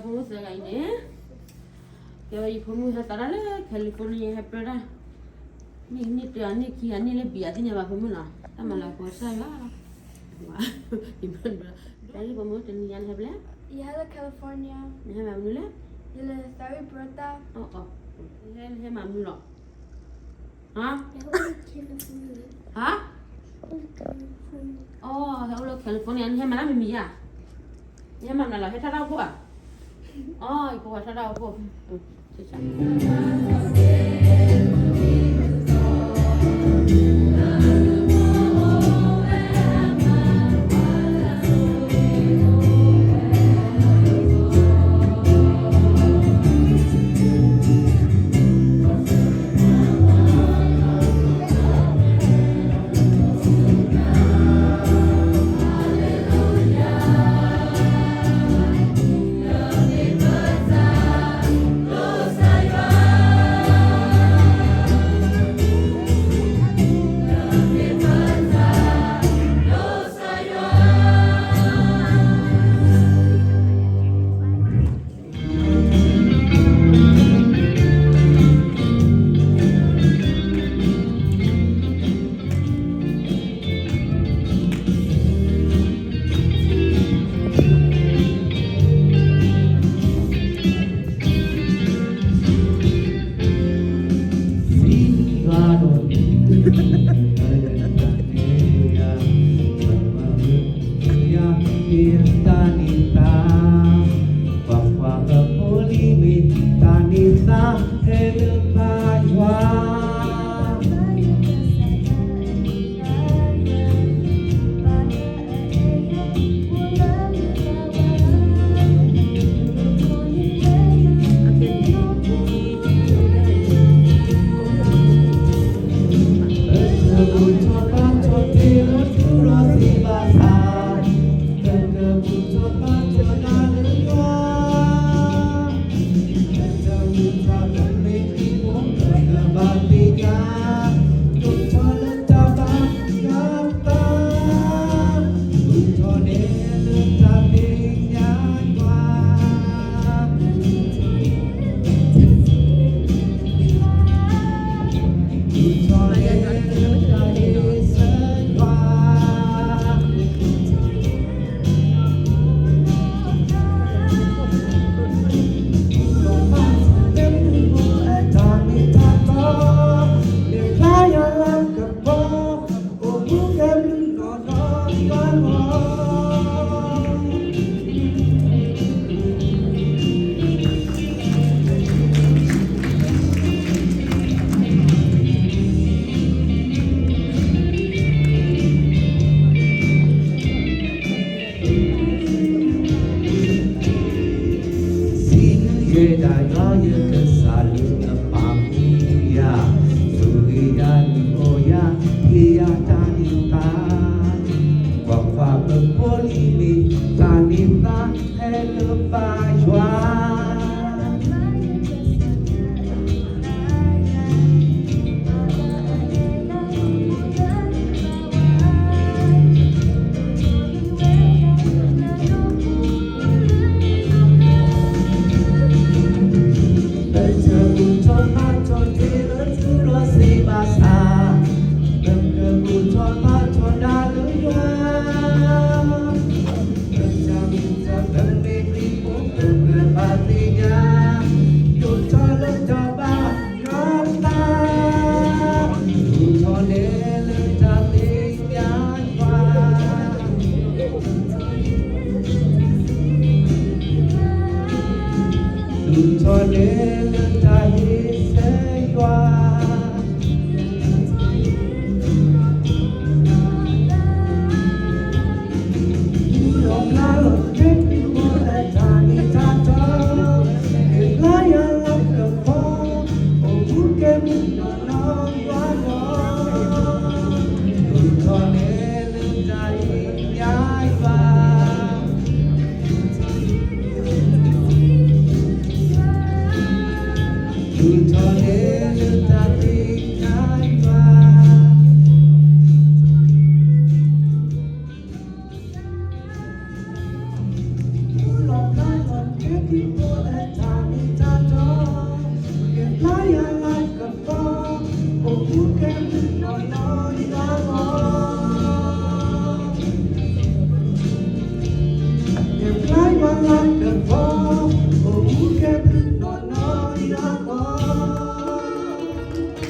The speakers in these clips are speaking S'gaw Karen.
ဖိမုၣ်သၢဂၤအံၤန့ၣ်, ကဲဝဲယဖိမုၣ်ဟဲသးဒၣ်လၢ California ဟဲပြၢတၢ်, န့ၢ်တၢ်န့ၢ်ခံဂၤန့ၢ်လၢဘံၣ်အသ့ၣ်ညါဘၣ်ဖိမုၣ်နီၤ, တၢ်မၤလၤကပီၤစၢ်ယွၤလီၤ, ယဖိမုၣ်တနံၤညါနဟဲဖဲလဲၣ်, ယဟဲလၢ California, နဟဲမၤမနုၤလဲၣ်, ယလဲၤသးဝံၣ်ပြၢတၢ်, နဟဲမၤမနုၤလီၤ ဟါ, ဟါ, အိၣ်လၢ California နဟဲမၤတၢ်မံၤမံၤဧါ, နဟဲမၤမနုၤလီၤ ဟဲထီၣ်တၢ်အိၣ်ဖှိၣ်ဧါ, အိၣ် ယဖိခွါထီၣ်တၢ်အိၣ်ဖှိၣ် စံးယဲဒၣ်ယွၤယကစၢ်လၢအပာ်မူယၤ, ဆိၣ်ဂ့ၤယၤ နံၣ်အီယၤ, ဟ့ၣ်ယၤတၢ်န့ၢ်သါ, ကွၢ်ကွၢ်, ပဖိလံၤမ့ၢ်တၢ်န့ၢ်သါ ဟဲလၢပၢ်ယွၤ. ပတၢ်ဘူၣ်ထီၣ်ဘါထီၣ်တၢ်လၢယွၤ, ပတၢ်မ့ၢ်တၢ်ပမ့ၢ်တံၤဖိ ပကဘၣ်သ့ၣ်ညါ, ဒိၣ်ထီၣ်လၢတၢ်ဘါယွၤသး, ဒိၣ်ထီၣ်နဲလၢတၢ်သ့ၣ်ညါယွၤ, ဒိၣ်ထီၣ်နဲလၢတၢ်ဟ့ၣ်ဆၢယွၤ. ပှၤဒိၣ်ပှၤပနီၣ်ဆ့ၣ်နီၤ ဆူညါပှၢ်လၢာ်သ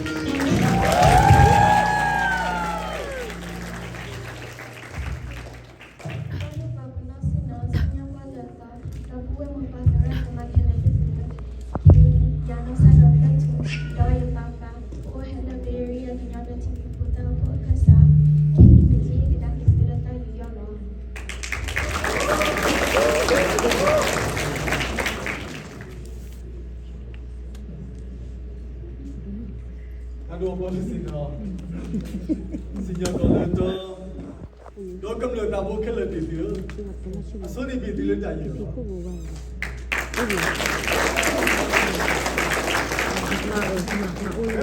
ီ ဒီပုၢ်ဝဲၢ်မိၢ်ပၢ်သရၣ်သမါခဲလၢာ်သ့ၣ်တဖၣ်, ယၤနီၢ်စၢ်ဒီးဖျၢၣ်ထူ, ဒီးယပၢ်ပၢ် ပအိၣ်ဟဲလၢ Bay Area ကညီဘျၢထံခရံာ်ဖိတၢ်အိၣ်ဖှိၣ်အခၢၣ်စး ခံမံးနံးကဒါက့ၤသုလၢတၢ်ယူးယီၣ်လီၤ. တၢ်ဒိၣ်အဘီတဆ့ၣ်နီၤ, စံၣ်ညီၣ်ကွီၢ်လၢတီ, ဒီးကမျၢၢ်သးဘိခဲလၢာ်သ့ၣ်သုဧၢ, အဆိန့ၣ်ဘၣ်သုလၢတၢ်ယူးယီၣ်လီၤ. ပ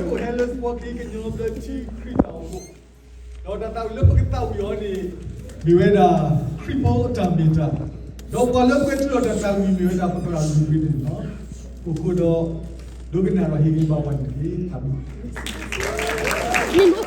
ဟဲလၢ စပီးက့ ကညီဘျၢထံခရံာ်တၢ်အိၣ်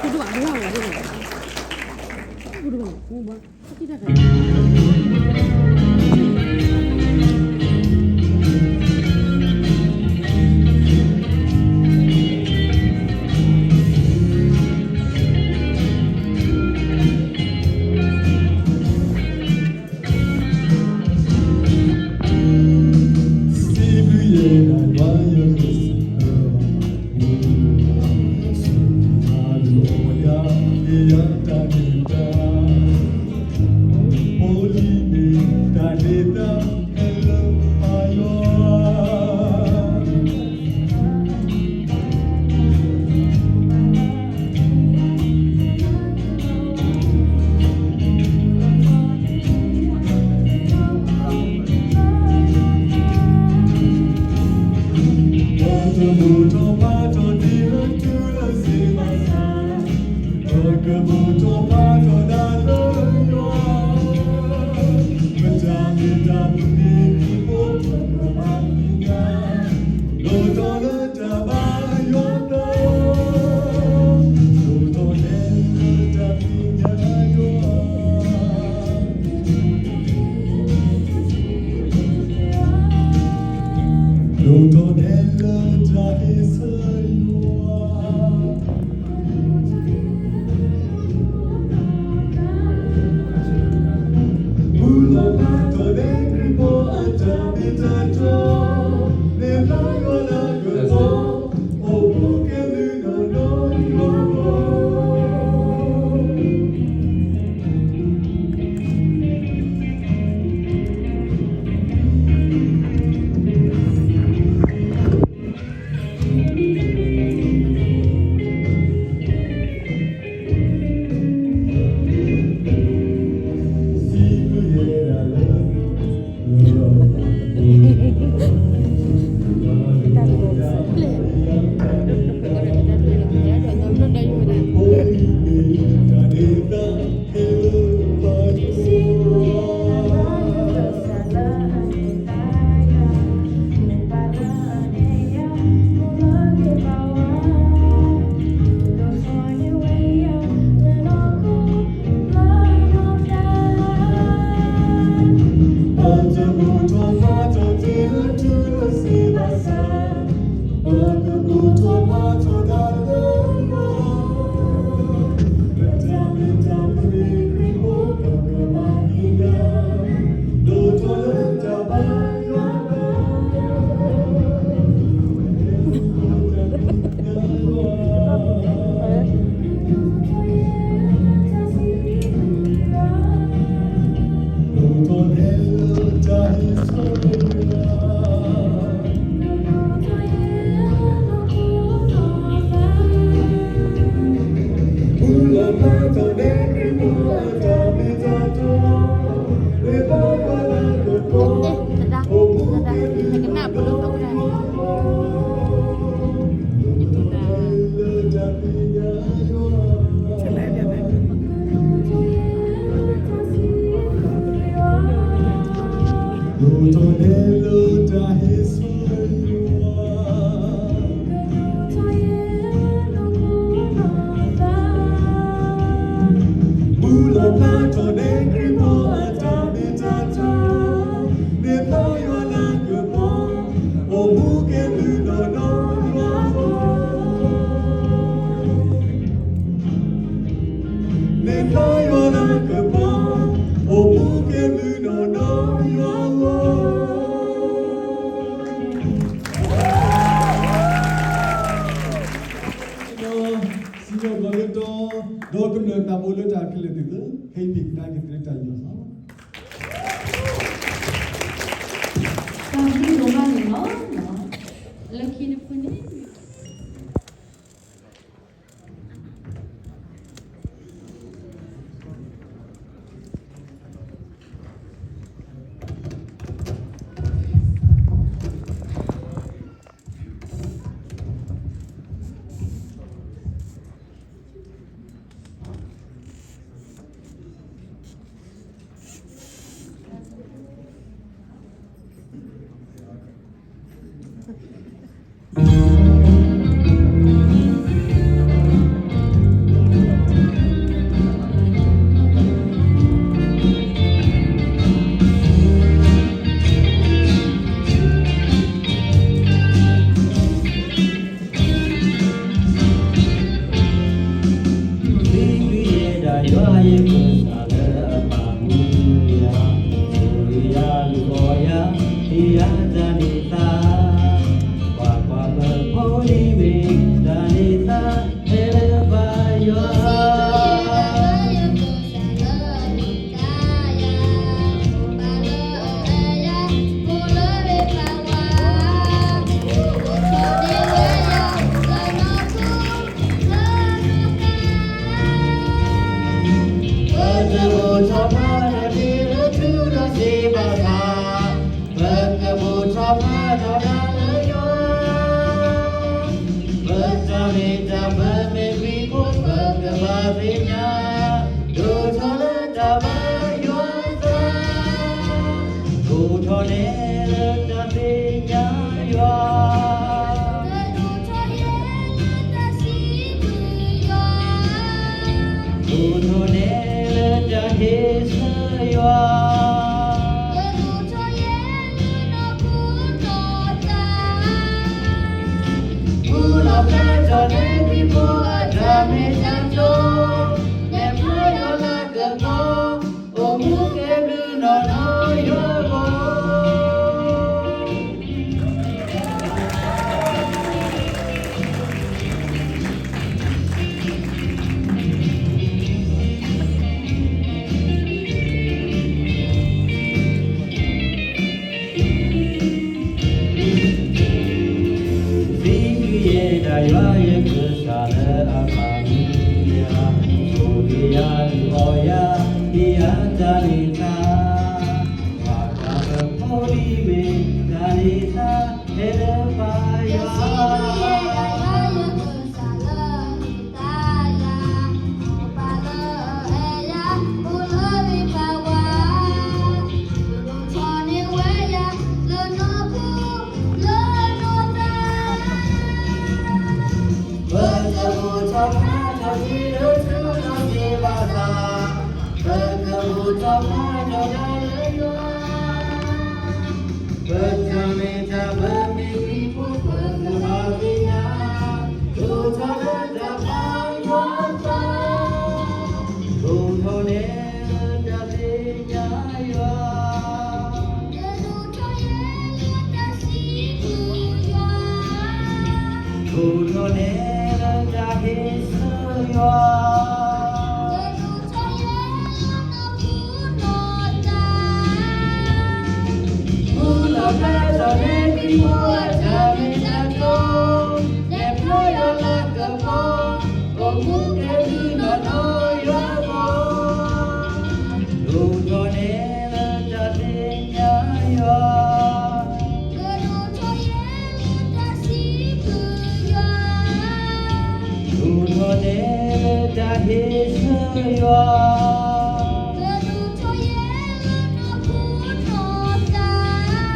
ဖှိၣ်, ဒီးတၢ်သးဝံၣ်လၢပကသးဝံၣ်အီၤန့ၣ် မ့ၢ်ဝဲဒၣ် ခရံာ်ဖိအတၢ်မ့ၢ်တၢ်, ဒီးပှၤလၢပှဲၤထူလီၤတၢ်သးဝံၣ်မ့ၢ်ဝဲဒၣ်ပသရၣ်မုၣ်ကရ့န့ၣ်လီၤ. အဃိဒီး ဒိကနၣ်ဒီးဟ့ၣ်ဂံၢ်ဘါပှၤန့ၣ်တက့ၢ်. အၤမ့ၣ်. တၢ်ဘျုးဒိၣ်မးန့ၣ်လီၤ. လၢခံတဖုန့ၣ် သံကွံာ်ယဲဒၣ်ယွၤယကစၢ်လၢအမၤမူယၤ, ဆိၣ်ဂ့ၤယၤ လူၤအီၣ်ယၤ, ဟ့ၣ်ယၤတၢ်န့ၢ်သါ, ကွၢ်ကွၢ်, ပဖိလံၤမ့ၢ်တၢ်န့ၢ်သါ, ဟဲလၢပၢ်ယွၤ ပတဘူၣ်ထီၣ်ဖးထီၣ်တ့ၢ်လၢထူဒီးစ့ဘၣ်ဆၣ်, ပကဘူၣ်ထီၣ်ဖးထီၣ်တၢ်လၢယွၤ, ပတၢ်မ့ၢ်တၢ်ပမ့ၢ်ခရံာ်ဖိ ပကဘၣ်သ့ၣ်ညါ, ဒိၣ်ထီၣ်လၢတၢ်ဘၣ်ယွၤသး, ဒိၣ်ထီၣ်နဲလၢတၢ်သ့ၣ်ညါယွၤ ဒိၣ်ထီၣ်နဲလၢတၢ်ဟ့ၣ်ဆၢယွၤ, မုၢ်လီၤဖျါထီၣ်နဲခရံာ်ဖိအတၢ်မ့ၢ်တၢ်တီ, နဲဖျါယွၤလၤကပီၤ, အိၣ်မူကဲဘျုးနီၢ်နီၢ်ယွၤဧၢ သံကွံာ်ယဲဒၣ်ယွၤယကစၢ်လၢအမၤမူယၤ, ဆိၣ်ဂ့ၤယၤ လူၤအီၣ်ယၤ, ဟ့ၣ်ယၤတၢ်န့ၢ်သါ, ကွၢ်ကွၢ်, ပဖိလံၤမ့ၢ်တၢ်န့ၢ်သါ, ဟဲလၢပၢ်ယွၤ ပတဘူၣ်ထီၣ်ဖးထီၣ်တ့ၢ်လၢထူဒီးစ့ဘၣ်ဆၣ်, ပကဘူၣ်ထီၣ်ဖးထီၣ်တၢ်လၢယွၤ, ပတၢ်မ့ၢ်တၢ်ပမ့ၢ်ခရံာ်ဖိ ပကဘၣ်သ့ၣ်ညါ, ဒိၣ်ထီၣ်လၢတၢ်ဘၣ်ယွၤသး, ဒိၣ်ထီၣ်နဲလၢတၢ်သ့ၣ်ညါယွၤ ဒိၣ်ထီၣ်နဲလၢတၢ်ဟ့ၣ်ဆၢယွၤ, မုၢ်လီၤဖျါထီၣ်နဲခရံာ်ဖိအတၢ်မ့ၢ်တၢ်တီ, နဲဖျါယွၤလၤကပီၤ, အိၣ်မူကဲဘျုးနီၢ်နီၢ်ယွၤဧၢ ဒိၣ်ထီၣ်နဲလၢတၢ်သ့ၣ်ညါယွၤ, ဒိၣ်ထီၣ်နဲလၢတၢ်ဟ့ၣ်ဆၢယွၤ, မုၢ်လီၤဖျါ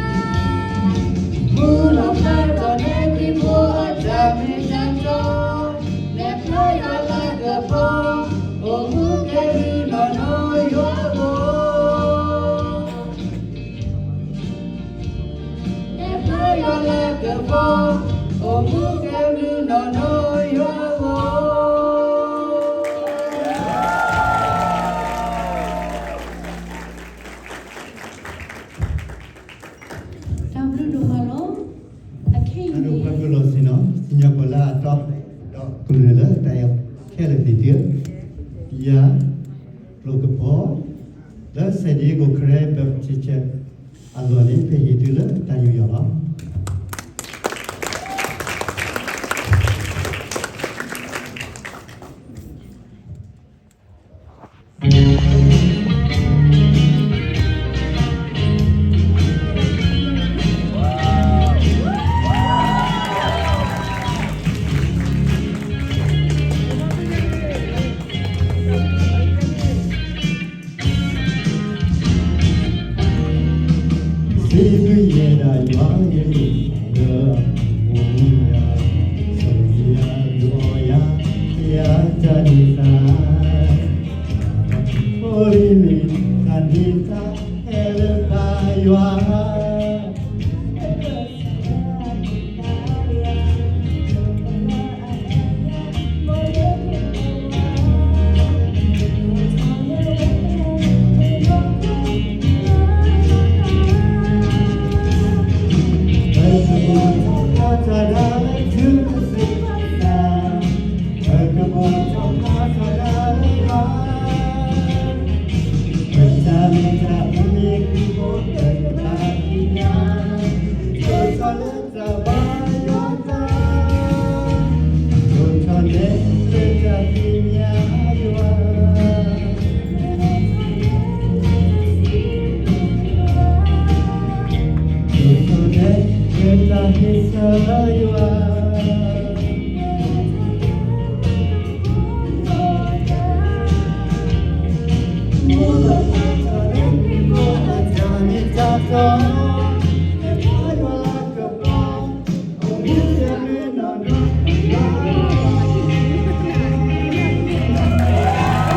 ထီၣ်နဲခရံာ်ဖိအတၢ်မ့ၢ်တၢ်တီ, နဲဖျါယွၤလၤကပီၤ, အိၣ်မူကဲဘျုးနီၢ်နီၢ်ယွၤဧၢ နဲဖျါယွၤလၤကပီၤ, အိၣ်မူကဲဘျုးနီၢ်နီၢ်ယွၤဧၢ တၢ်ဘျုးဒိၣ်မးလီၤ. အခဲအံၤန့ၣ် ပှၤကလီၤဆ့နီၤ စံၣ်ညီၣ်ကွီၢ်လၢအတီ, ဒီးကမျၢၢ်လၢတၢ်အဲၣ်ခဲလၢာ်သ့ၣ်တဖၣ်, ယၤ ကျိကဖီ လၢ San Diego Karen Baptist Church အလီၢ်န့ၣ် ပဟ့ၣ်သုလၢတၢ်ယူးယီၣ်လီၤ. စံးဘျုးယဲဒၣ်ယွၤ ယမ့ၢ်လၢအပူၤမူယၤ, ဆိၣ်ဂ့ၤယၤ ဒုးအီၣ်ယၤ ယတၢ်န့ၢ်သါ, အိၣ်လံန့ၣ် တၢ်န့ၢ်သါ ဟဲလၢပၢ်ယွၤ ပကဘီၣ်ထီၣ်ဖးထီၣ်ဒၣ်လၢထူလၢစ့ဘၣ်ဆၣ်, ပကဘီၣ်ထီၣ်ဖးထီၣ်ဒၣ်လၢယွၤ, ပတၢ်မ့ၢ်တၢ်တီ ပမ့ၢ်ဃူဖိ ပကဘၣ်သ့ၣ်ညါ, ထီၣ်ထီၣ်လၢတၢ်ဘါယွၤသး ဒိၣ်ထီၣ်န့ၢ်လၢတၢ်သ့ၣ်ညါယွၤ, ဒိၣ်ထီၣ်န့ၢ်လၢတၢ်ဟ့ၣ်ဆၢယွၤ, ဒိၣ်ထီၣ်န့ၢ်လၢတၢ်မ့ၢ်တၢ်တီ လၢပၢ်ယွၤလၤ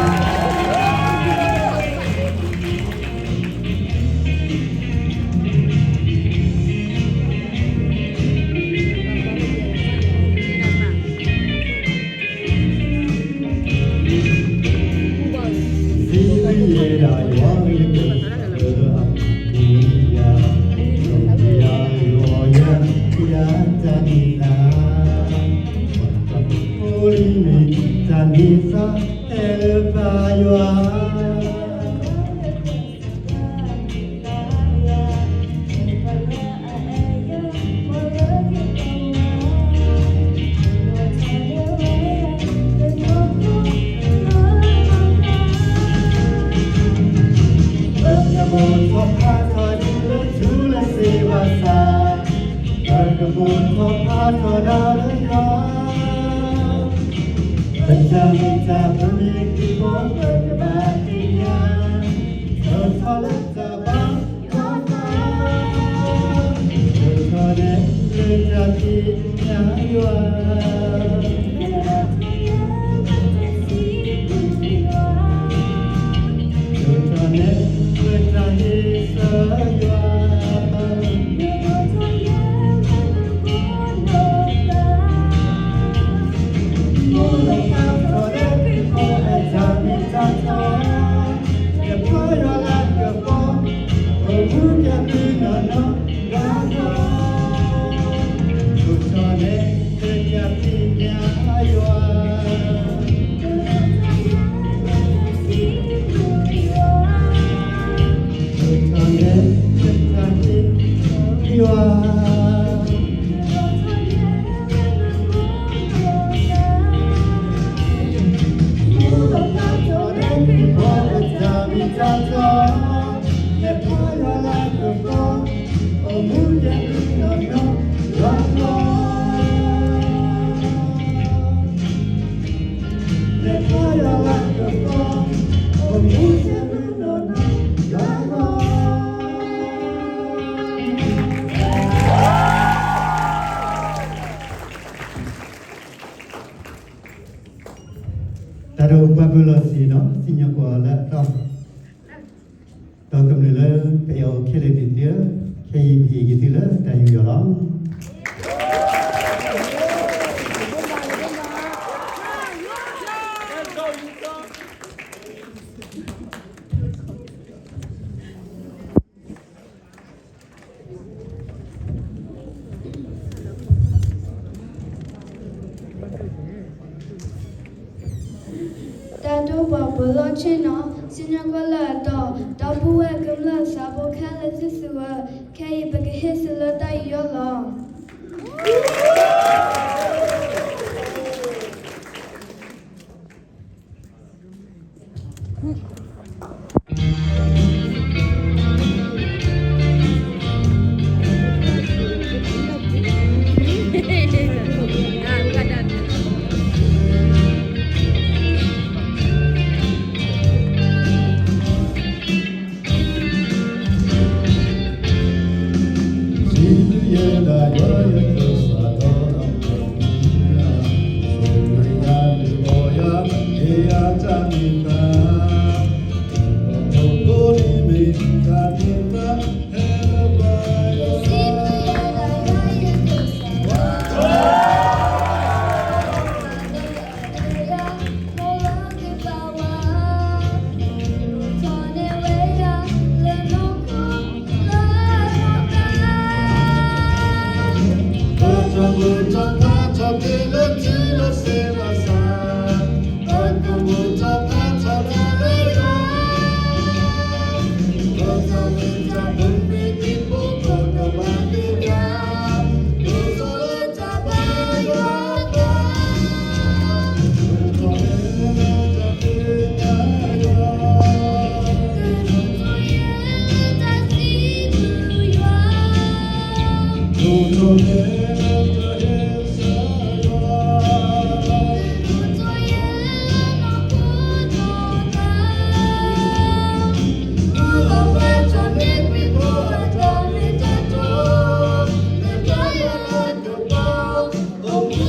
ကပီၤ စံးဘျုးယဲဒၣ်ယွၤ ယကစၢ်လၢအပူၤမူယၤ, ဆိၣ်ဂ့ၤယၤ ဒုးအီၣ်ယၤ ယတၢ်န့ၢ်သါ, အိၣ်လံန့ၣ် တၢ်န့ၢ်သါ ဟဲလၢပၢ်ယွၤ ပကဘီၣ်ထီၣ်ဖးထီၣ်ဒၣ်လၢထူလၢစ့ဘၣ်ဆၣ်, ပကဘီၣ်ထီၣ်ဖးထီၣ်ဒၣ်လၢယွၤ, ပတၢ်မ့ၢ်တၢ်တီ ပမ့ၢ်ဃူဖိ ပကဘၣ်သ့ၣ်ညါ, ထီၣ်ထီၣ်လၢတၢ်ဘါယွၤသး ဒိၣ်ထီၣ်န့ၢ်လၢတၢ်သ့ၣ်ညါယွၤ, ဒိၣ်ထီၣ်န့ၢ်လၢတၢ်ဟ့ၣ်ဆၢယွၤ, အိၣ်လီၤဖးထီၣ်လၢခရံာ်ဖိအတၢ်မ့ၢ်တၢ်တီ, လၢပၢ်ယွၤလၤကပီၤ အိၣ်မူကဲဘျုးနီၢ်နီၢ်ဂၤဂီၢ်, ဒိၣ်ထီၣ်န့ၢ်လၢတၢ်သ့ၣ်ညါယွၤ, ဒိၣ်ထီၣ်န့ၢ်လၢတၢ်သ့ၣ်ညါယွၤ အိၣ်လီၤဖးထီၣ်လၢခရံာ်ဖိအတၢ်မ့ၢ်တၢ်တီ, လၢပၢ်ယွၤလၤကပီၤ အိၣ်မူကဲဘျုးနီၢ်နီၢ်ဂၤဂီၢ်, လၢပၢ်ယွၤလၤကပီၤ အိၣ်မူကဲဘျုးနီၢ်နီၢ်ဂၤဂီၢ်. တၢ်ဒိးပှၤပၢၤလီၢ်ဆ့ၣ်နီၤ စံၣ်ညီၣ်ကွီၢ်လၢအသီ, ဒီးကမျၢၢ်လၢပအဲၣ်အီၤခဲလၢာ်သ့ၣ်တဖၣ်, ခဲအံၤပဟ့ၣ်က့ၤသုလၢတၢ်ယူးယီၣ်လီၤ. တၢ်ဒိးပှၤပၢၤလီၢ်ဆ့ၣ်နီၤ ထံကီၢ်လၢအတီၢ်, ဒီပုၢ်ဝဲၢ်ကမျၢၢ်သးဘိခဲလၢာ်သုသူဝဲ, ခဲအံၤပကဟ့ၣ်သုလၢတၢ်ယူးယီ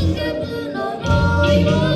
ၣ်လီၤ.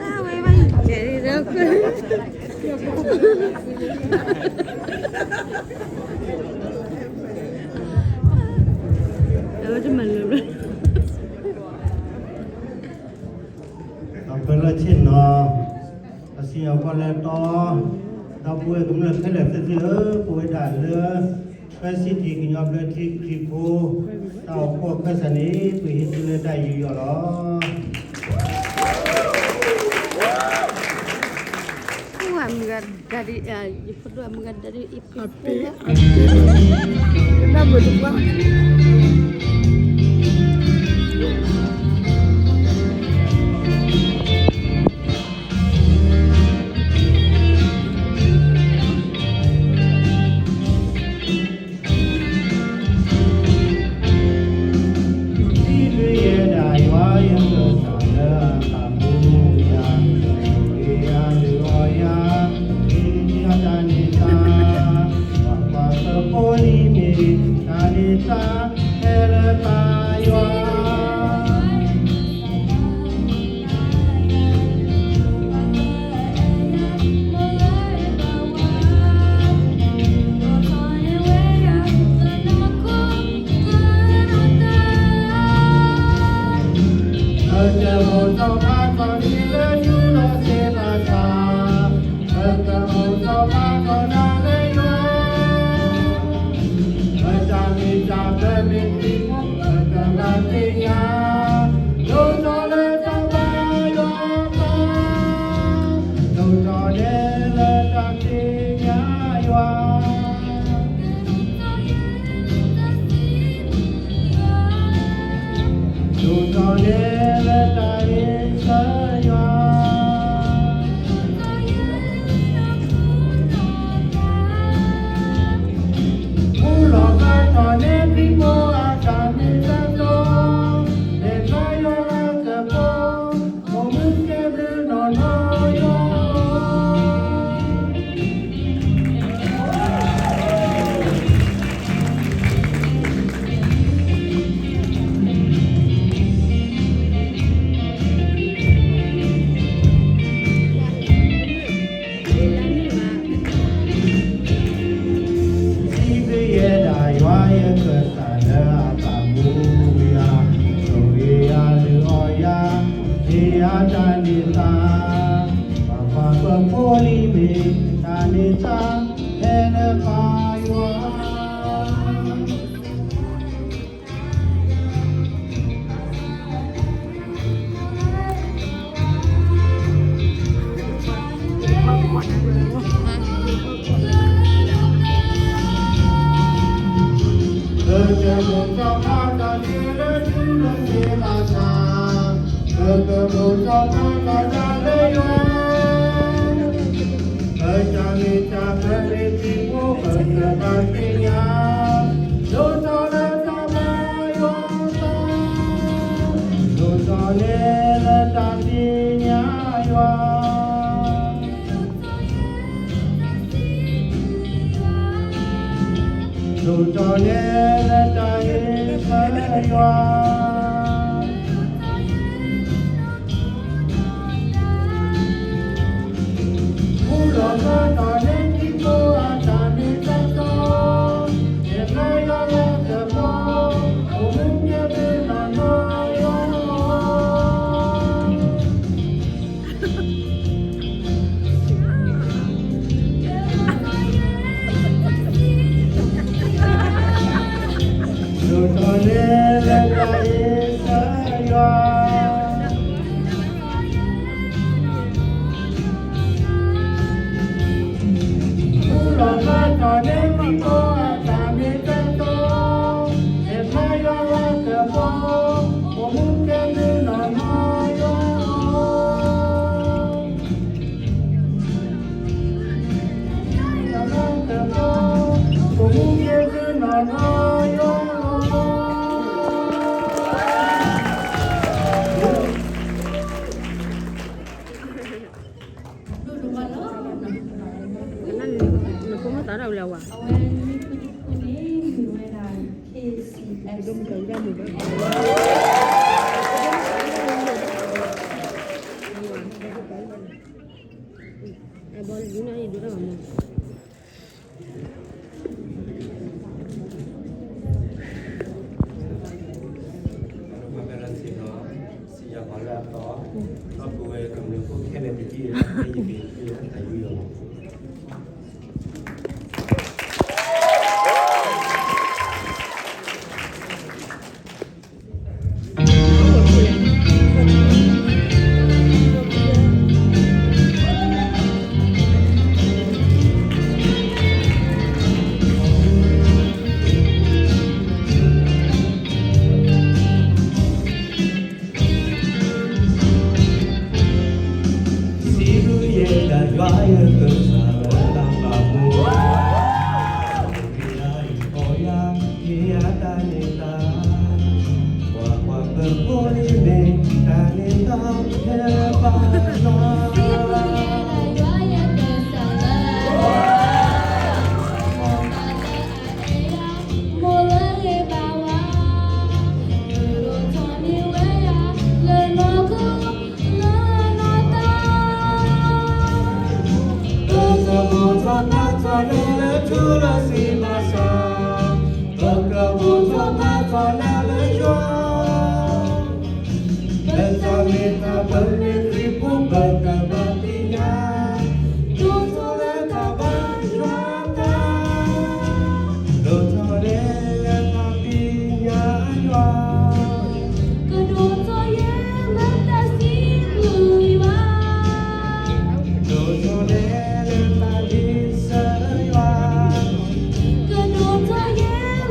အဝဲဘၣ်ယကဲၤဒီး အဝဲတမၤလၢၤလၢ အပၢလီၢ်ဆ့ၣ်နီၤ, အစံၣ်ညီၣ်ကွီၢ်လၢတီ, ဒီပုၢ်ဝဲၢ်ကမျၢၢ်ခဲလၢာ်သ့ၣ်ဧၢ, ပဝဲဒၣ်လၢ ဖဲစံၣ်ထံးကညီဘျၢထံခရံာ်ဖိ တၢ်အိၣ်ဖှိၣ်အခၢၣ်စးန့ၣ် ပဟ့ၣ်သုလၢတၢ်ယူးယီၣ်လီၤ. မုၢ်ဂၤဒၣ်, ယဖိဒိၣ်မုၢ်ဂၤဒၣ် ကနၣ်မုာ်တပှၢ် ဒ်ဒုးယဲဒၣ်ယွၤယကစၢ်လၢအသးမူယၤ, ယၤလုၢ်အီၣ်ယၤ, ဒ်တၢ်န့ၣ်တၢ်, ပှၤပှၤပဖိလံၤမ့ၢ်တၢ်န့ၣ်တၢ်, ဟဲလၢပၢ်ယွၤ ပကမိၣ်စီၤပၤကီၢ်န့ၣ်လၢယူၢ်လီၤသ့ၣ်ဘၣ်ဆၣ်, ပကမိၣ်စီၤပၤကီၢ်ဒၣ်လၢယွၤ, ပတၢ်မ့ၢ်တၢ်ပၢၢ်မ့ၢ်တံၤဖိ ပကဘၣ်သ့ၣ်ညါ, ဒိၣ်ထီၣ်လၢတၢ်ဘါယွၤအသး, ဒိၣ်ထီၣ်န့ၣ်လၢတၢ်သ့ၣ်ညါယွၤ ဒိၣ်ထီၣ်န့ၣ်လၢတၢ်ဂ့ၤဆၢယွၤ, မူလီၤဘၣ်ထီၣ်န့ၢ်ဒံဖိအတၢ်မ့ၢ်တၢ်တီ, မ့ၢ်ဘါယွၤလၢကပီၤ, အိၣ်မူကဲဘျုးနီၢ်နီၢ်ယွၤ ဒ်ဒုးယဲဒၣ်ယွၤယကစၢ်လၢအသးမူယၤ, ဆိၣ်ဂ့ၤယၤလုၢ်အီၣ်ယၤ, ဟ့ၣ်ယၤတၢ်န့ၢ်သါ, ပှၤပှၤပဖိလံၤမ့ၢ်တၢ်န့ၢ်သါ, ဟဲလၢပၢ်ယွၤ ပကမိၣ်စီၤပၤကီၢ်န့ၣ်လၢယူၢ်လီၤသ့ၣ်ဘၣ်ဆၣ်, ပကမိၣ်စီၤပၤကီၢ်ဒၣ်လၢယွၤ, ပတၢ်မ့ၢ်တၢ်ပၢၢ်မ့ၢ်တံၤဖိ ပကဘၣ်သ့ၣ်ညါ, ဒိၣ်ထီၣ်လၢတၢ်ဘါယွၤအသး, ဒိၣ်ထီၣ်န့ၣ်လၢတၢ်သ့ၣ်ညါယွၤ ဒိၣ်ထီၣ်န့ၢ်လၢတၢ်ဂ့ၤဆၢယွၤ, မူလီၤဘၣ်ထီၣ်န့ၢ်ဒံဖိအတၢ်မ့ၢ်တၢ်တီ, မ့ၢ်ဘါယွၤလၢကပီၤ, အိၣ်မူကဲဘျုးနီၢ်နီၢ်ယွၤ ဒိၣ်ထီၣ်န့ၢ်လၢတၢ်ဂ့ၤဆၢယွၤ, မူလီၤဘၣ်ထီၣ်န့ၢ်ဒံဖိအတၢ်မ့ၢ်တၢ်တီ, မ့ၢ်ဘါယွၤလၢကပီၤ, အိၣ်မူကဲဘျုးနီၢ်နီၢ်ယွၤ နဖိမုၣ်သးဒၣ်ဝဲလၢဝဲ အဝဲန့ၣ် မ့ၢ်ဝဲဒၣ် K C S ဒီးပဝဲကမျၢၢ်ဖိခဲလၢာ်တက့ၢ်, ယမ့ၢ်တၢ်ယူးယီၣ်လီၤ. စံးဘျုးယဲဒၣ်ယွၤယကစၢ်လၢအဘၣ်မူ ယၤအံၤအီယၤ ယၤတၢ်န့ၣ်တၢ် ကွၢ်ကွၢ်ပဖိလံၤမ့ၢ်တၢ်န့ၣ်တၢ် ဟဲဘၣ်ယွၤ ပကဘူၣ်ထီၣ်ဘါထီၣ်လၢလၢထူလၢစံးဘၣ်ဆၣ်, ပကဘူၣ်ထီၣ်ဘါထီၣ်လၢလၢယွၤ, ပတၢ်မ့ၢ်တၢ်ပမ့ၢ်ခရံာ်ဖိ ပကဘၣ်သ့ၣ်ညါ, ဒိၣ်ထီၣ်လၢတၢ်ဘါယွၤတၢ်, ဒိၣ်ထီၣ်လၢလၢတၢ်သ့ၣ်ညါယွၤ ကဒိၣ်ထီၣ်ယဲလၢတၢ်စံးဘျုးယွၤ, ဒိၣ်ထီၣ်လၢလၢတၢ်စံးဆၢယွၤ, ကဒိၣ်ထီၣ်ယဲလၢနီၢ်ခိနီၢ်သး, မုၢ်လီၤဖျါထီၣ်လၢခရံာ်ဖိအဲၣ်တၢ်မ့ၢ်တၢ်တီ, မ့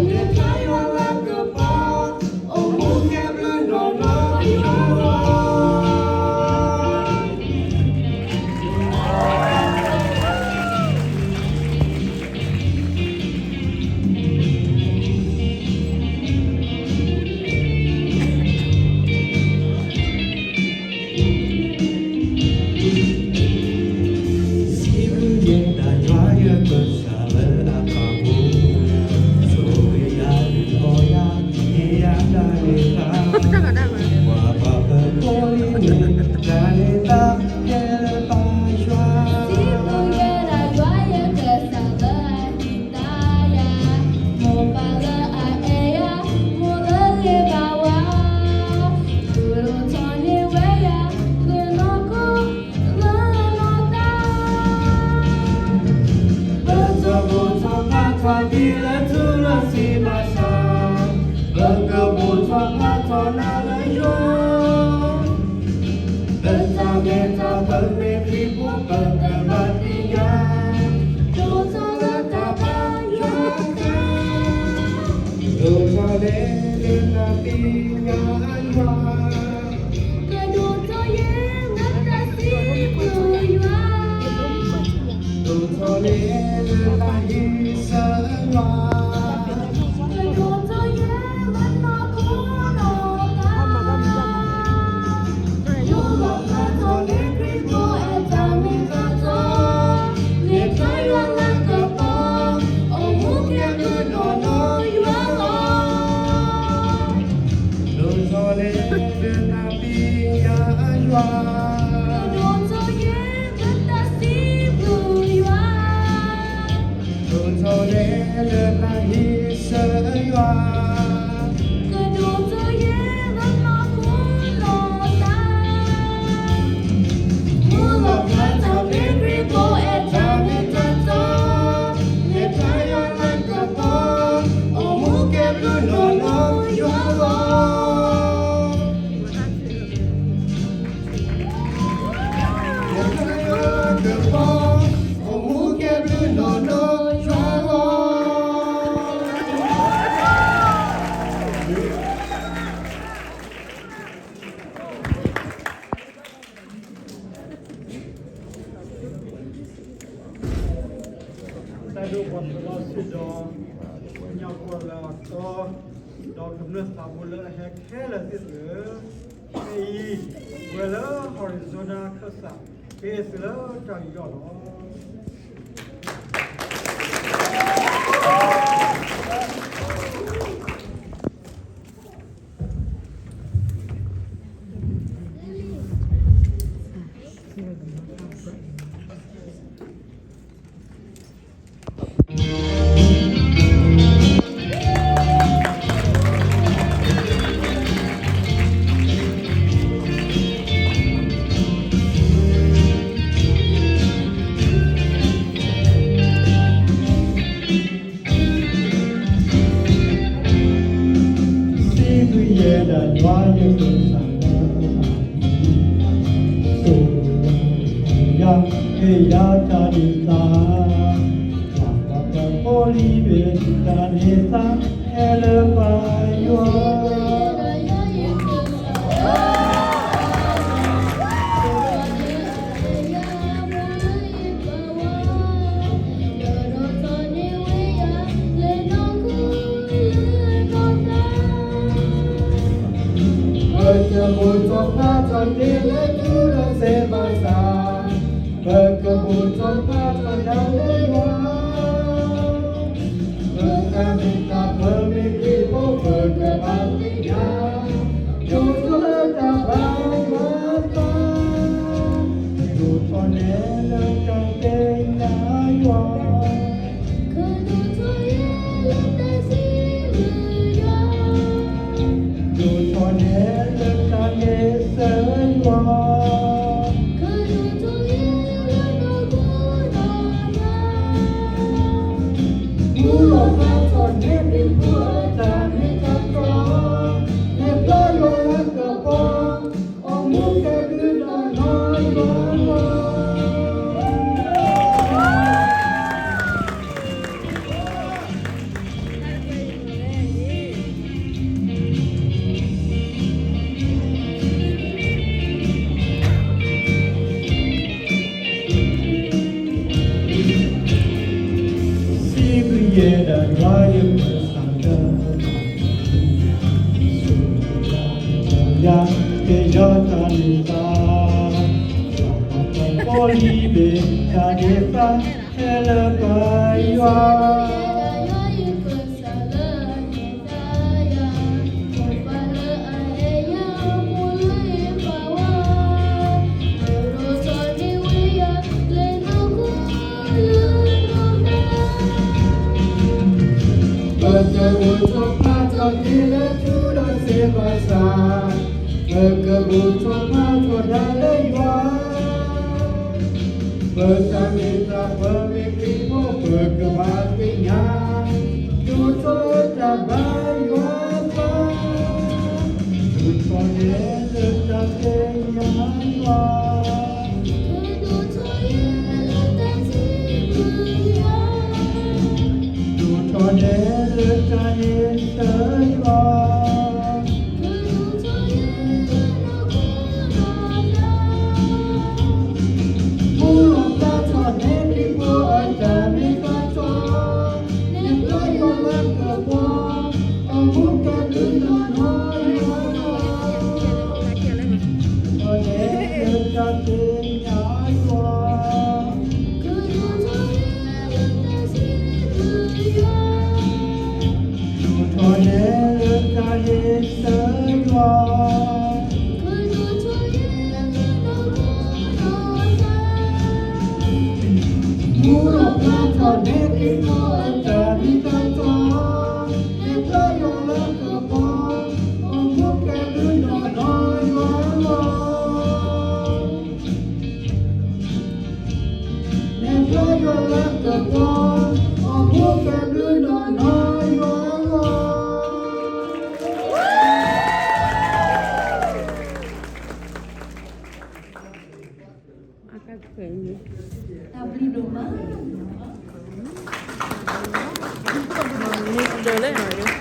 ၢ်တၢ်ယွၤလၤကပီၤ အိၣ်မူကဲဘျုးနီၢ်နီၢ်ယွၤလီၤ. စံးဘျုးယဲဒၣ်ယွၤယကစၢ်လၢအဘၣ်မူ, ဆိၣ်ဂ့ၤယၤ ဒုးအီယၤ ဟ့ၣ်ယၤတၢ်န့ၢ်သါ, ကွၢ်ကွၢ်ပဖိလံၤမ့ၢ်တၢ်န့ၢ်သါ ဟဲလၢဘၣ်ယွၤ, စံးဘျုးယဲဒၣ်ယွၤယကစၢ်လၢအဟ့ၣ်သါယၤ, မိၢ်ပၢ်လၢအအဲၣ်ယၤ, မိၢ်လၢဂ့ၤဘၣ်ဝါ, ဒိၣ်ထီၣ်န့ၢ်ဝဲယၤ လၢနီၢ်ခိ လၢနီၢ်သး, ပတဘူၣ်ထီၣ်ဘါထီၣ်ဒ်လၢထူလၢစံးဘၣ်ဆၣ်, ပကဘူၣ်ထီၣ်ဘါထီၣ်နၤလၢယွၤ, ပတၢ်မ့ၢ်တၢ်ပမ့ၢ်ခရံာ်ဖိ ပကဘၣ်သ့ၣ်ညါ, ဒိၣ်ထီၣ်လၢတၢ်ဘါယွၤတၢ်, ဒိၣ်ထီၣ်လၢလၢတၢ်သ့ၣ်ညါယွၤ ကဒိၣ်ထီၣ်ယဲလၢတၢ်စံးဘျုးယွၤ, ဒိၣ်ထီၣ်လၢလၢတၢ်စံးဆၢယွၤ, ကဒိၣ်ထီၣ်ယဲလၢနီၢ်ခိနီၢ်သး, မုၢ်လီၤဖျါထီၣ်လၢခရံာ်ဖိအဲၣ်တၢ်မ့ၢ်တၢ်တီ, မ့ၢ်တၢ်ယွၤလၤကပီၤ အိၣ်မူကဲဘျုးနီၢ်နီၢ်ယွၤလီၤ. ဒိၣ်ထီၣ်လၢလၢတၢ်သ့ၣ်ညါယွၤ, ဒိၣ်ထီၣ်ယဲလၢတၢ်စံးဘျုးယွၤ, ဒိၣ်ထီၣ်လၢလၢတၢ်စံးဆၢယွၤ, ကဒိၣ်ထီၣ်ယဲလၢနီၢ်ခိနီၢ်သး, မုၢ်လီၤဖျါထီၣ်လၢခရံာ်ဖိအဲၣ်တၢ်မ့ၢ်တၢ်တီ, မ့ၢ်တၢ်ယွၤလၤကပီၤ အိၣ်မူကဲဘျုးနီၢ်နီၢ်ယွၤလီၤ. မ့ၢ်တၢ်ယွၤလၤကပီၤ အိၣ်မူကဲဘျုးနီၢ်နီၢ်ယွၤလီၤ. တၢ်ဒိၣ်ပှၤသးလီစ့ၢ်ဒီး ညၣ်ကွီၢ်လၢအတီ, ဒီးကမျၢၢ်သးဘိလၢအဟဲခဲလၢာ်သ့ၣ်တဖၣ်, ခဲအံၤ ဝဲလၢ Arizona ခၢၣ်စး ကဟ့ၣ်သုလၢတၢ်ယူးယီၣ်လီၤ. တၢ်ဒိၣ်ပှၤသးလီစ့ၢ်ဒီး ညၣ်ကွီၢ်လၢအတီ, တၢ်န့ၢ်သါဟဲလၢပှၤယွၤ ပကဘူၣ်ထီၣ်ဖးထီၣ်တ့ၢ်လၢထူဒီးစဲးဘၣ်ဆၣ်, ပကဘူၣ်ထီၣ်ဖးထီၣ်ဒၣ်လၢယွၤ, ပတၢ်မ့ၢ်တၢ်ပၢမ့ၢ်ခရံာ်ဖိ ပကဘၣ်သ့ၣ်ညါ, ဒိၣ်ထီၣ်လၢတၢ်ဘါယွၤအသး, ဒိၣ်ထီၣ်နဲလၢတၢ်သ့ၣ်ညါယွၤ ဒိၣ်ထီၣ်န့ၢ်လၢတၢ်စံးဘျုးယွၤ, ဒိၣ်ထီၣ်နဲလၢတၢ်န့ၢ်သါယွၤ, ဒိၣ်ထီၣ်န့ၢ်လၢတၢ်ကိၢ်တၢ်ဂီၤ, မူလီၤဖျါထီၣ်န့ၢ်ခရံာ်ဖိအတၢ်မ့ၢ်တၢ်တီ, နဲၣ်ဖျါယွၤလၤကပီၤ အိၣ်မူကဲဘျုးဒီးနီၢ်ယွၤ စံးဘျုးယဲဒၣ်ယွၤယကစၢ်လၢ ယၤက့ၤယီၤတၢ်န့ၢ်သါ, ယၤကပီၤလံဘ့ၣ်တၢ်န့ၢ်သါ ဟဲလၢပှၤယွၤ ပတဘူၣ်ထီၣ်ဖးထီၣ်တ့ၢ်လၢထူဒီးစဲးဘၣ်ဆၣ်, ပကဘူၣ်ထီၣ်ဖးထီၣ်ဒၣ်လၢယွၤ, ပတၢ်မ့ၢ်တၢ်ပၢမ့ၢ်ခရံာ်ဖိ ပကဘၣ်သ့ၣ်ညါ, ဒိၣ်ထီၣ်တၢ်ဘါယွၤအသး, ဒိၣ်ထီၣ်နဲလၢတၢ်သ့ၣ်ညါယွၤ ဒိၣ်ထီၣ်နဲလၢတၢ်န့ၢ်သါယွၤ, မူလီၤဖျါထီၣ်န့ၢ်ခရံာ်ဖိအတၢ်မ့ၢ်တၢ်တီ, နဲၣ်ဖျါယွၤလၤကပီၤ အိၣ်မူကဲဘျုးဒီးနီၢ်ယွၤ ဒိၣ်ထီၣ်နဲလၢတၢ်သ့ၣ်ညါယွၤ, ဒိၣ်ထီၣ်နဲလၢတၢ်န့ၢ်သါယွၤ, မူလီၤဖျါထီၣ်န့ၢ်ခရံာ်ဖိအတၢ်မ့ၢ်တၢ်တီ, နဲၣ်ဖျါယွၤလၤကပီၤ အိၣ်မူကဲဘျုးဒီးနီၢ်ယွၤလီၤ. နဲၣ်ဖျါယွၤလၤကပီၤ အိၣ်မူကဲဘျုးဒီးနီၢ်ယွၤလီၤ. တၢ်ဘျုး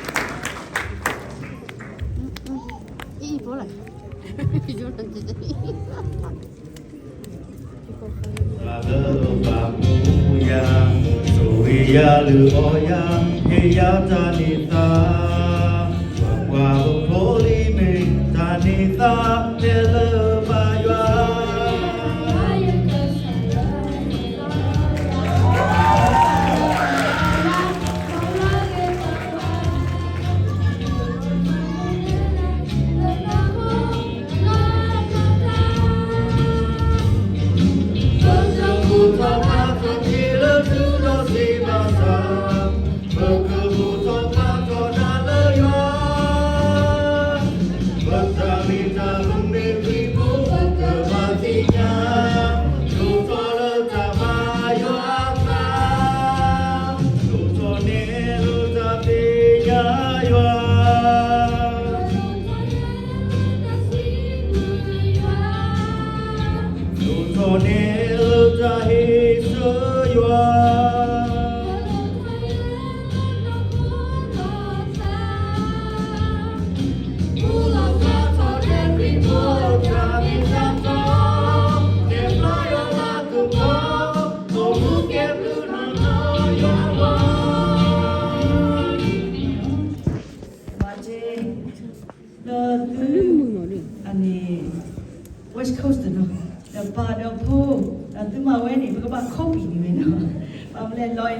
ဒိၣ်မး လၢဘၣ်မူယၤ, ဆိၣ်ဂ့ၤယၤ လုၢ်အီၣ်ယၤ, ဟ့ၣ်ယၤတၢ်န့ၢ်သါ, ပှၤပဖိလံၤမ့ၢ်တၢ်န့ၢ်သါ တဲလၢပယွၤ ပတဘူၣ်ထီၣ်ဖးထီၣ်တ့ၢ်လၢထူဒီးစ့ဘၣ်ဆၣ်, ပကဘူၣ်ထီၣ်ဖးထီၣ်ဒၣ်လၢယွၤ, ပတၢ်မ့ၢ်တၢ်ပၢမ့ၢ်ခရံာ်ဖိ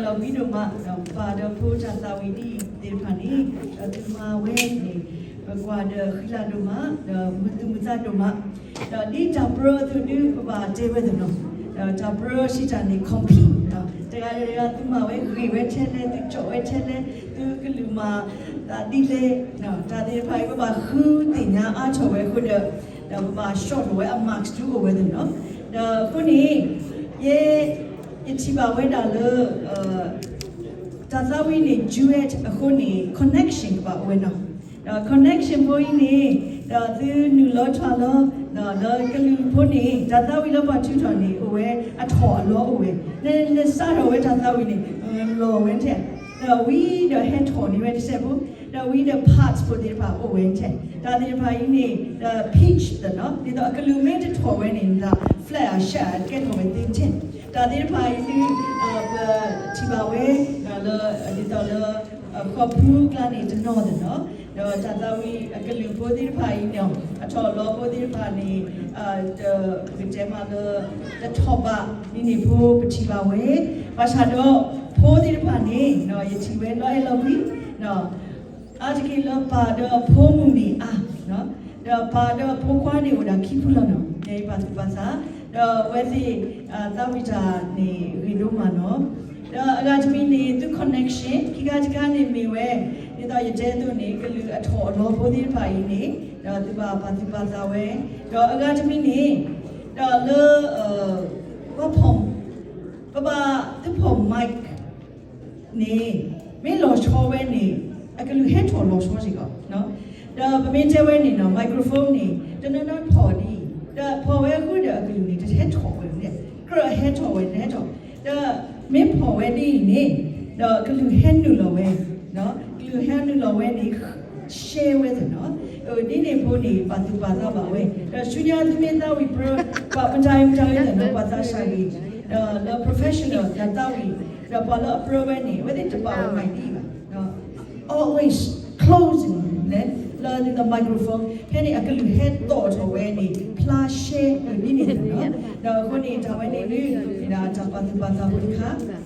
ဒီးဝံဒိၣ်မး ဒီးပၢ်ဒီးဖိတၢ်သးဝံၣ်ဒ်အံၤသ့ၣ်တဖၣ်န့ၣ် ဒီးသုမၤဝဲန့ၣ် ပကွၢ်ဒီးဃံလၤဒိၣ်မး ဒီးမုာ်သူၣ်မုာ်သးဒိၣ်မး ဒီးဒ်တၢ်ပြၢအသိးဒု ပဘၣ်တဲဝဲသ့ၣ်နီၤ ဒီးတၢ်ပြၢစံးတၢ်န့ၣ် compete တဂၤဒီးတဂၤ သုမၤဝဲဂ့ၤဝဲထဲလဲၣ် သုကၠီၣ်ဝဲထဲလဲၣ် သုကလုၢ်မၤသးဒ်လဲၣ် တၢ်သ့ၣ်တဖၣ်အံၤ ပဘၣ်ဃုသ့ၣ်ညါအါထီၣ်ဝဲအဃိဒီး ဒီးပဘၣ် short ထီၣ်ဝဲအ marks ဒုအိၣ်ဝဲသ့ၣ်နီၤ ဒီးအဃိန့ၣ် ယဲ ယထံၣ်ဘၣ်ဝဲဒၣ်လၢ တၢ်သးဝံၣ်န့ၣ် duet အဃိန့ၣ် connection ကဘၣ်အိၣ်ဝဲနီၤ ဒီး connection ဖိအံၤန့ၣ် ဒီးသုနုာ်လီၤထွဲလီၤ ဒီးလၢကလုၢ်ဖိန့ၣ် တၢ်သးဝံၣ်လၢပှၤထုးထီၣ်န့ၣ် အိၣ်ဝဲအထီၣ်အလီၤအိၣ်ဝဲ န နစးထီၣ်ဝဲတၢ်သးဝံၣ်န့ၣ် လီၤဝဲထဲ ဒီးဝံၤဒီးဟဲထီၣ်န့ၢ်ဝဲတစဲးဖိ ဒီးဝံၤဒီး parts ဖိသ့ၣ်တဖၣ်အိၣ်ဝဲထဲ တၢ်သ့ၣ်တဖၣ်အံၤန့ၣ် ဒီး pitch သ့ၣ်နီၤ ဒ်သိးအကလုၢ်မ့ၢ်တထီၣ်ဝဲန့ၣ် ဒီး flat အ shut ကဲထီၣ်ဝဲသ့ထဲ တၢ်သ့ၣ်တဖၣ်အံၤဒု ပထံၣ်ဘၣ်ဝဲ လၢ ဒ်သိးလၢ ဃီၣ်ဖူကျါန့ၣ်တနီၤသ့ၣ်နီၤ ဒီးတၢ်သးဝံၣ်အကလုၢ်ဖိသ့ၣ်တဖၣ်အံၤန့ၣ် အထီၣ်အလီၤဖိသ့ၣ်တဖၣ်န့ၣ် ပကတဲမးလၢ တထီၣ်ဘးဒ်န့ၣ်ဖိပထံၣ်ဘၣ်ဝဲ ဘၣ်ဆၣ်ဒီးဖိသ့ၣ်တဖၣ်န့ၣ် ယထံၣ်ဝဲလီၤအဲၣ်လီၤကွံ အါတက့ၢ်လၢပၢ်ဒီးဖိမုၣ်န့ၣ်အါ, ဒီးပၢ်ဒီးဖိခွါန့ၣ်အိၣ်ဒၣ်ခံဖုလီၤနီၤ, ယပာ်သူၣ်ပာ်သး, ဒီးအဝဲသ့ၣ် သးဝံၣ်တၢ်န့ၣ်ဂ့ၤဒိၣ်မးနီၤ, ဒီးအဂၤတမံၤန့ၣ် သု connection ခံခါတခါန့ၣ်မ့ၢ်ဝဲ ဒ်သိးယတဲအသိးန့ၣ် ကလုၢ်အထီၣ်အလီၤဖိသ့ၣ်တဖၣ်အံၤန့ၣ် ဒီးသုဘၣ်ပာ်သူၣ်ပာ်သးဝဲ, ဒီးအဂၤတမံၤန့ၣ် ဒီးလၢ ပဖီၣ် ပဘၣ်သုဖီၣ် mic န့ၣ် မ့ၢ်လီၤဆီဝဲန့ၣ် အကလုၢ်ဟဲထီၣ်လီၤဆီစ့ၢ်ကီး, ဒီးပမ့ၢ်တဲဝဲန့ၣ်နီၤ microphone န့ၣ် တနီၤနီၤဖီၣ်ဒ်အံၤ, ဒီးဖီၣ်ဝဲအဃိဒီးအကလုၢ်န့ၣ် တဟဲထီၣ်ဝဲန့ၣ်, ကြၢးဟဲထီၣ်ဝဲ တဟဲထီၣ်, ဒီးမ့ၢ်ဖီၣ်ဝဲဒ်အံၤန့ၣ် ဒီးကလုၢ်ဟဲနုာ်လီၤဝဲ, ကလုၢ်ဟဲနုာ်လီၤဝဲန့ၣ် share ဝဲသ့ၣ်နီၤ, ဒ်န့ၣ်အဃိန့ၣ် ပာ်သူၣ်ပာ်သးဘၣ်ဝဲ, ဒီးဆူညါသုမ့ၢ်သးဝံၣ်ပြၢ ပှၤမတၤမတၤဝဲသ့ၣ်နီၤ ပှၤသးစၢ်ဂ့ၤ, ဒီးလၢ professional တၢ်သးဝံၣ်, ဒီးပှၤလၢအပြၢဝဲန့ၣ် အဝဲသ့ၣ်တပာ်ဝဲ mic ဒ်အံၤဘၣ်, always closing လၢ လၢ the microphone ဖဲန့ၣ် အကလုၢ်ဟဲသီၣ်ထီၣ်ဝဲန့ၣ် ဖျါရှဲဒ်န့ၣ်သ့ၣ်နီၤ, ဒီးအဃိန့ၣ် တၢ်ဝဲန့ၣ်ဒုး တၢ်ပာ်သူၣ်ပာ်သးဖိတခါ ဒီး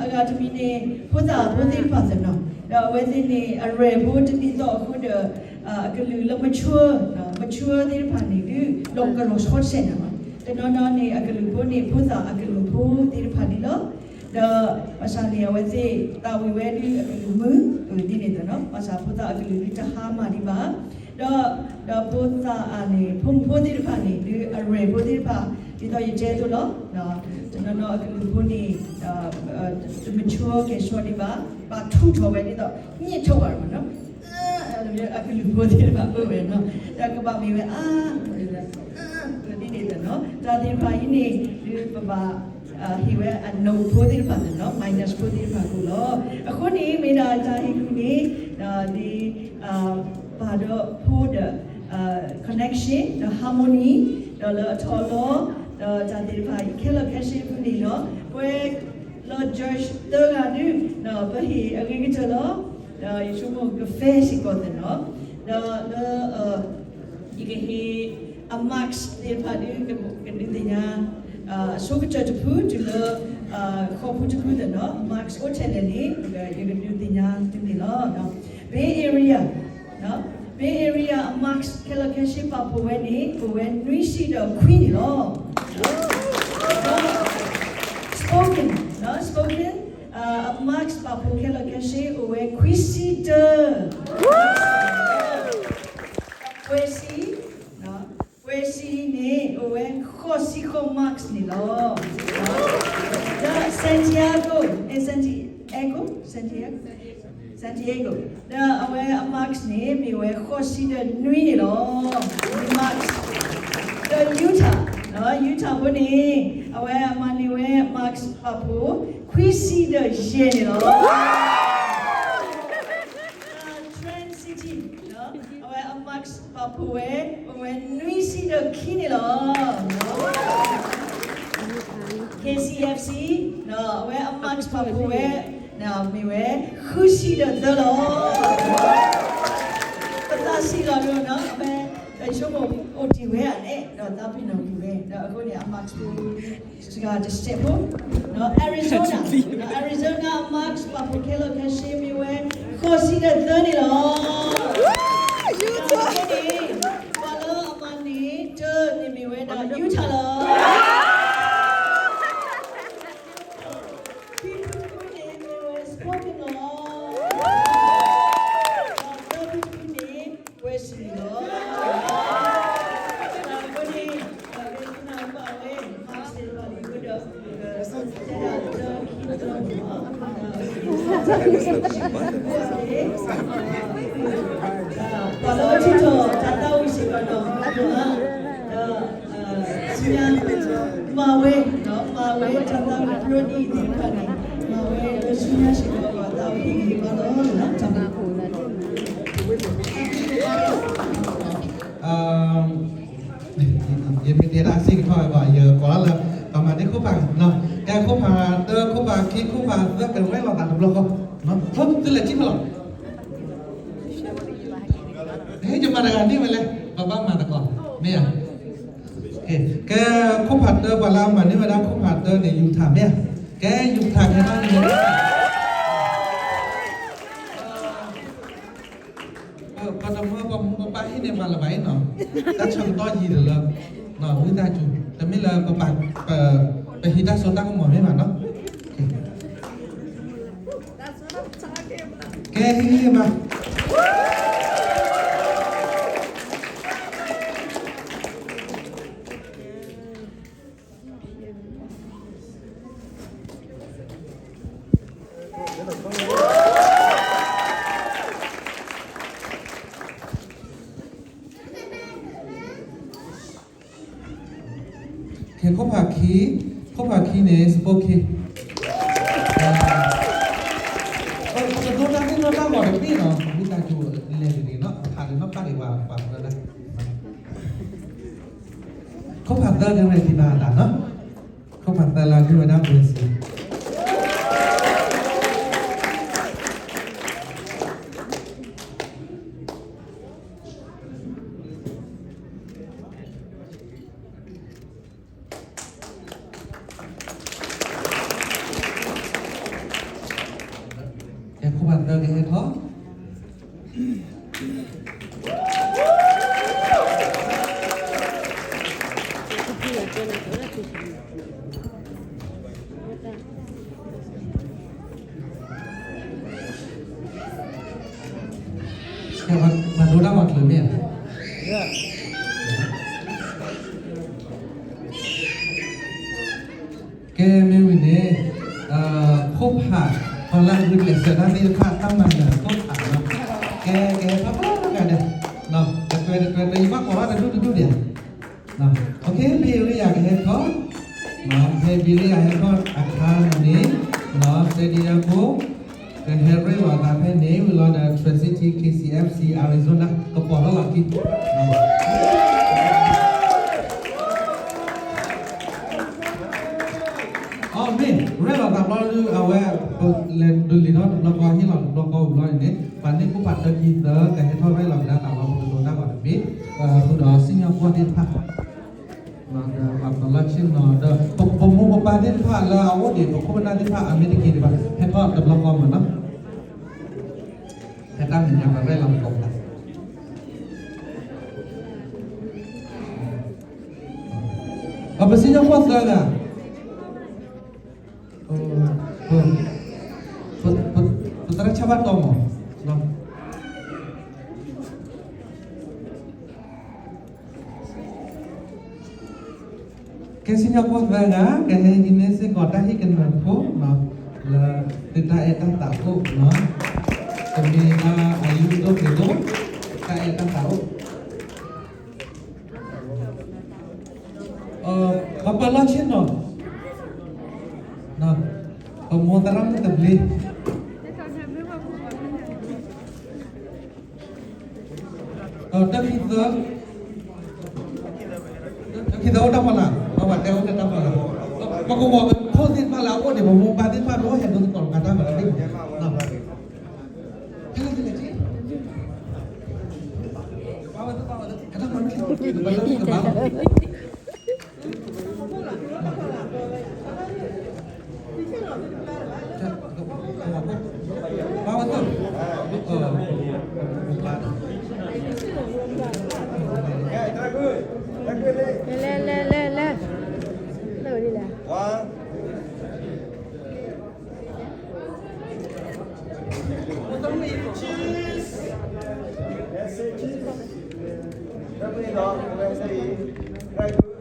အဂၤတမံၤန့ၣ် ဖိသၣ်ဖိသ့ၣ်တဖၣ်သ့ၣ်နီၤ, ဒီးအဝဲသ့ၣ်န့ၣ် အရဲၣ်ဖိတဒ်သိးအဃိဒီး အကလုၢ်လၢ mature, mature သ့ၣ်တဖၣ်န့ၣ်ဒုး လီၤကလီၤဆီတစဲးန့ၣ်လီၤ, တနီၤနီၤန့ၣ် အကလုၢ်ဖိန့ၣ် ဖိသၣ်အကလုၢ်ဖိသ့ၣ်တဖၣ်ဒ်လီၤ, ဒီးဘၣ်ဆၣ်န့ၣ် အဝဲသ့ၣ်သးဝံၣ်ဝဲဒုးအကလုၢ်မုာ် ဒ်န့ၣ်သ့ၣ်နီၤ, ဘၣ်ဆၣ်ဖိသၣ်အကလုၢ်ဒုးတဟါမၢ်ဒံးဘၣ် ဒီး ဒီးဖိသၣ်အန့ၣ် ဖိမုၣ်ဖိသ့ၣ်တဖၣ်န့ၣ် ဒုးအရဲၣ်ဖိသ့ၣ်တဖၣ် ဒ်သိးယတဲအသိးလီၤ, တနီၤနီၤအကလုၢ်ဖိန့ၣ် တ mature ကဲၣ်ဆိးဒံးဘၣ်, ဘၣ်ထူးထီၣ်ဝဲဒ်သိး ညှိထုတ်ပါတော့မ့ၢ်နီၤ, အကလုၢ်ဖိသ့ၣ်တဖၣ်ပၢဝဲနီၤ, ဒီးကဘၣ်မ့ၢ်ဝဲအါ ဒ်န့ၣ်သ့ၣ်နီၤ, တၢ်သ့ၣ်တဖၣ်အံၤန့ၣ် ဒုးပဘၣ် ဟ့ၣ်ဝဲအ note ဖိသ့ၣ်တဖၣ်သ့ၣ်နီၤ, minus ဖိသ့ၣ်တဖၣ်အဃိလီၤ. အဃိန့ၣ် မ့ၢ်ဒၣ်တၢ်ဟ့ၣ်ကူၣ်န့ၣ် ဒ် ပၢ်ဒီးဖိဒီး connection ဒီး harmony ဒီးလၢအထီၣ်အလီၤ ဒီးတၢ်သ့ၣ်တဖၣ်အံၤ ခဲလၢာ်ခဲဆ့အပူၤန့ၣ်လီၤ. ပဝဲလၢ George သၢဂၤဒုး ပဟ့ၣ်အဂ့ၤကတၢၢ်လီၤ. ဒီးယဆိကမိၣ်က fair စ့ၢ်ကီးသ့ၣ်နီၤ, ဒီးလၢ ယကဟ့ၣ်အ marks သ့ၣ်တဖၣ်ဒုး ကဒုးသ့ၣ်ညါ အဆိကတၢၢ်တဖုတုၤလၢ ဃီဖူတဖုသ့ၣ်နီၤ, marks အိၣ်ထဲလဲၣ်န့ၣ် ယကဒုးသ့ၣ်ညါသုန့ၣ်လီၤ. Bay Area, Bay Area အ marks ခဲလၢာ်ခဲဆ့ပာ်ဖှိၣ်ဝဲန့ၣ် အိၣ်ဝဲနွံဆံဒီးခွံန့ၣ်လီၤ. Spokane, Spokane အ marks ပာ်ဖှိၣ်ခဲလၢာ်ခဲဆ့အိၣ်ဝဲခွံဆံတၢ Boise, Boise န့ၣ် အိၣ်ဝဲဃိးဆံဃိး marks န့ၣ်လီၤ. ဒီး Santiago, အဲ Santiago, Santiago, Santiago ဒီးအဝဲအ marks န့ၣ် မ့ၢ်ဝဲဃိးဆံဒီးနွံန့ၣ်လီၤ. နွံ marks. ဒီး Utah, Utah ဖိန့ၣ် အဝဲအမၤန့ၢ်ဝဲ marks ပာ်ဖှိၣ် ခွံဆံဒီးယဲၢ်န့ၣ်လီၤ. Train City, အဝဲအ marks ပာ်ဖှိၣ်ဝဲ အိၣ်ဝဲနွံဆံဒီးခံန့ၣ်လီၤ. KCFC, အဝဲအ marks ပာ်ဖှိၣ်ဝဲ မ့ၢ်ဝဲ ဃုဆံဒီးသၢလီၤ. ပသးဆံးလီၤဒိၣ်နီၤ, အဝဲ ဒီး ဆိကမိၣ်အိၣ်တ့ၢ်ဝဲဒၣ်န့ၣ် ဒီးသးပ့ၤနီၣ်ကွံာ်ဝဲ ဒီးအဃိန့ၣ် အ marks စှၤတစဲးဖိ, ဒီး Arizona, ဒီး Arizona အ marks ပှၤဖိးခဲလၢာ်ခဲဆ့မ့ၢ်ဝဲ ဃိးဆံဒီးသၢန့ၣ်လီၤ. ဒီးအဃိန့ၣ် ပှၤလၢအမၤန့ၢ်တၢန့ၣ်မ့ၢ်ဝဲဒၣ် Utah လီၤ. ခံဖုတဖုန့ၣ်မ့ၢ်ဝဲ Spokane လီၤ. ဒီးသၢဖုတဖုန့ၣ် West န့ၣ်လီၤ. အဃိန့ၣ် ပကနၣ်ဘၣ်ဝဲ marks န့ၣ်လီၤ လံာ်ဝဲဒီး ကတဲဒၣ်တၢခံသၢမ့ၢ်လီၤ. ပှၤလၢအထံၣ်ထီၣ်တၢ်သးဝံၣ်စ့ၢ်ကီးဒီး ဒီး ဆူညါ မၤဝဲ မၤဝဲတၢ်သးဝံၣ်ပြၢနံၣ်သ့ၣ်တဖၣ်န့ၣ် မၤဝဲလၢဆူညါစ့ၢ်ကီး ပှၤသးဝံၣ်ဟ့ၣ်ဂံၢ်ဘါလီၤ တၢ်မၤ ယမ့ၢ်တဲဒၣ်စ့ၢ်ကီးဘၣ် ယကိးလၢ ပမၤန့ၢ်ခိၣ်ဖးနီၤ ကဲခိၣ်ဖးတၢ ခိၣ်ဖးခံ ခိၣ်ဖးသၢ ကရဲၣ်လီၤသးတဘျီဃီ သုလဲၤထံၣ်ဖဲလီၤ ဟဲယမၤတဂၤန့ၢ်ဝဲလဲၣ် ပဘၣ်မၤသကိး မ့ၢ်ဧါ ကဲ ခိၣ်ဖးတၢ ပှၤလၢအမၤန့ၢ်ဝဲဒၣ်ခိၣ်ဖးတၢန့ၣ် Utah မ့ၢ်ဧါ ကဲ Utah ကဲထီၣ်န့ၣ် ပတမၢပမိၢ်ပပၢ်ဟံၣ်န့ၣ် မၤလၢၤဘၣ်အံၤနီၤ တၢ်ဆၢကတီၢ်ယံာ်လၢ ဝံသးစူၤ တမ့ၢ်လၢပပာ် ပဟံးတၢ်စိတၢ်ကမီၤမ့ၢ်ဘၣ်နီၤ ကဲဟံၣ်ဘၣ် ကဲ ခိၣ်ဖးခံ ခိၣ်ဖးခံန့ၣ် Spokane ပကဒိတၢ်သ့ၣ်နီၣ်တၢ်ဂီၤတဘ့ၣ်နီၤ ဝံသးစူၤလဲၤတဂ့ၤနီၤ ဖးန့ၣ်နီၣ်ပၢ်ဒံးဘၣ်ပှၤဖျါဒၣ် ခိၣ်ဖးသၢကရဲၣ်ဒံးဘၣ်အသးနီၤ ခိၣ်ဖးသၢလၢအမ့ၢ်ဝဲဒၣ် Boise ကဲ ခိၣ်ဖးသၢကဟဲထီၣ် ကဲ ပှၤဒိတၢ်မၤကျၢၤမ့ၢ်ဧါ ကဲ မ့ၢ်ဝံၤန့ၣ် ခိၣ်ဖး ပှၤလၢအဂုာ်ကျဲးစၢးတၢ်သ့ၣ်တဖၣ် တၢ်မၤနၢၤခိၣ်ဖးနီၤ ကဲ ကဟဲထီၣ်ကိးဂၤဒဲး တတွဲတတွဲတတွဲ ယဘၣ်ကိးဘၣ်တဒူၣ်တဒူၣ်ဒံး OK ဖဲအံၤယကဟဲထီၣ် ဖဲဘံလ့ယၤဟဲထီၣ်အခါန့ၣ် စတဲဒံယါဖိ ကဟဲရ့လိာ်သးဖဲန့ၣ် ဝံၤလီၤဒီး Traverse City KCFC Arizona ကပီၤထီၣ်လီၤခံ အမ့ၢ် ရဲၣ်လီၤသးဘျီဒု အဝဲ ပလဲၤဒိးလံာ်ထီၣ်တဘျီဃီ ဟ့ၣ်လီၤတဘျီဃီဝံၤလီၤန့ၣ်န့ၣ် ပှၤန့ၢ်ခိၣ်ဖးတၢခံသၢ ကဟဲထီၣ်ရဲၣ်လီၤကဒါသးလီၤ ပကဒိတၢ်ဂီၤတဘ့ၣ် ဃုာ်ဒီးစံၣ်ညီၣ်ကွီၢ်သ့ၣ်တဖၣ် ပှၤပလီၢ်ဆ့ၣ်နီၤဒီး ပမိၢ်ပပၢ်သ့ၣ်တဖၣ်လၢအအိၣ်ဒံး ပခိၣ်ပနၢ်သ့ၣ်တဖၣ် အမ့ၢ်တက့ၤဒံးဘၣ် ဟဲထီၣ်တဘျီဃီမးနီၤ ဖဲတၢ်မဲာ်ညါပှၤရဲၣ်လီၤပကိးပသး ပစံၣ်ညီၣ်ကွီၢ်သၢဂၤ ပသရၣ်ဆၣ်ဘၣ်တီမး ကဲစံၣ်ညီၣ်ကွီၢ်သၢဂၤ ကဟဲဟံးန့ၢ်စ့ၢ်ကီးတၢ်ဟ့ၣ်ကနၢၤဖိ လၢသုတၢ်အဲၣ်တၢ်သးအိၣ်နီၤ တမ့ၢ်ဘၣ်အလုၢ်ဒိၣ်ပှ့ၤဒိၣ် တၢ်အဲၣ်တၢ်သးအိၣ် ပပလီၢ်ဆ့ၣ်နီၤ ပမိၢ်သရၣ်မုၣ်တဘျ့ တၢ်ခံသၢ တၢ်ခံသၢအိၣ်တၢ်ဖီလာ် ပဘၣ်တဲအိၣ်တၢ်ဖီလာ် ပကဝီၤပခိၣ်သ့ၣ်တဖၣ်လၢအအိၣ်န့ၣ် ပမိၢ်ပပၢ်သ့ၣ်တဖၣ် ပအိၣ်ဟဲဒိသကိးတၢ်မၤတၢ်သ့ၣ်မး ဖဲလဲၣ်ဖဲလဲၣ်က့ ကတၢ်မၤမ့ၢ်လံ လဲၤ လဲၤ လဲၤ လဲၤ လဲၤ လဲၤ လဲၤ လဲၤ